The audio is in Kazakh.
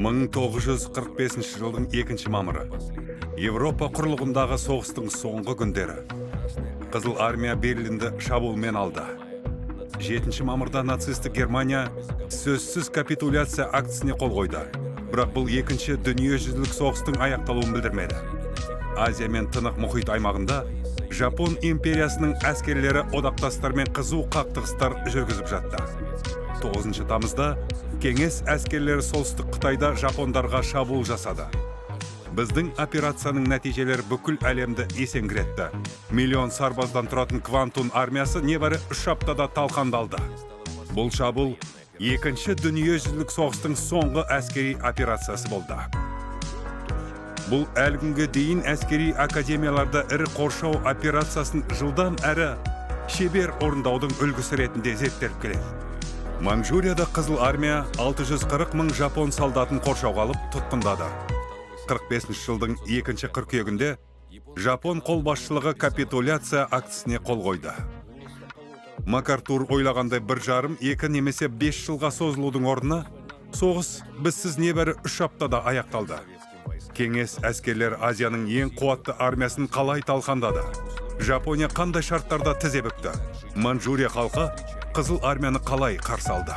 1945 жылдың 2 мамыры. Европа құрлығындағы соғыстың соңғы күндері. Қызыл армия Берлинді шабуылмен алды. 7 мамырда нацистік Германия сөзсіз капитуляция актісіне қол қойды. Бірақ бұл екінші дүниежүзілік соғыстың аяқталуын білдірмеді. Азия мен Тынық мұхит аймағында Жапон империясының әскерлері одақтастармен қызу қақтығыстар жүргізіп жатты. 9 тамызда кеңес әскерлері солтүстік Қытайда жапондарға шабуыл жасады. Біздің операцияның нәтижелері бүкіл әлемді есеңгіретті. Миллион сарбаздан тұратын Квантун армиясы небәрі 3 аптада талқандалды. Бұл шабуыл екінші дүниежүзілік соғыстың соңғы әскери операциясы болды. Бұл әлі күнге дейін әскери академияларда ірі қоршау операциясын жылдам әрі шебер орындаудың үлгісі ретінде зерттеліп келеді. Манчжурияда Қызыл армия 640 мың жапон солдатын қоршауға алып, тұтқындады. 45 жылдың 2 қыркүйегінде жапон қолбасшылығы капитуляция актісіне қол қойды. МакАртур ойлағандай 1,5, 2 немесе 5 жылға созылудың орнына соғыс бізсіз небәрі 3 аптада аяқталды. Кеңес әскерлері Азияның ең қуатты армиясын қалай талқандады? Жапония қандай шарттарда тізе бүкті? Манчжурия халқы Қызыл армияны қалай қарсы алды?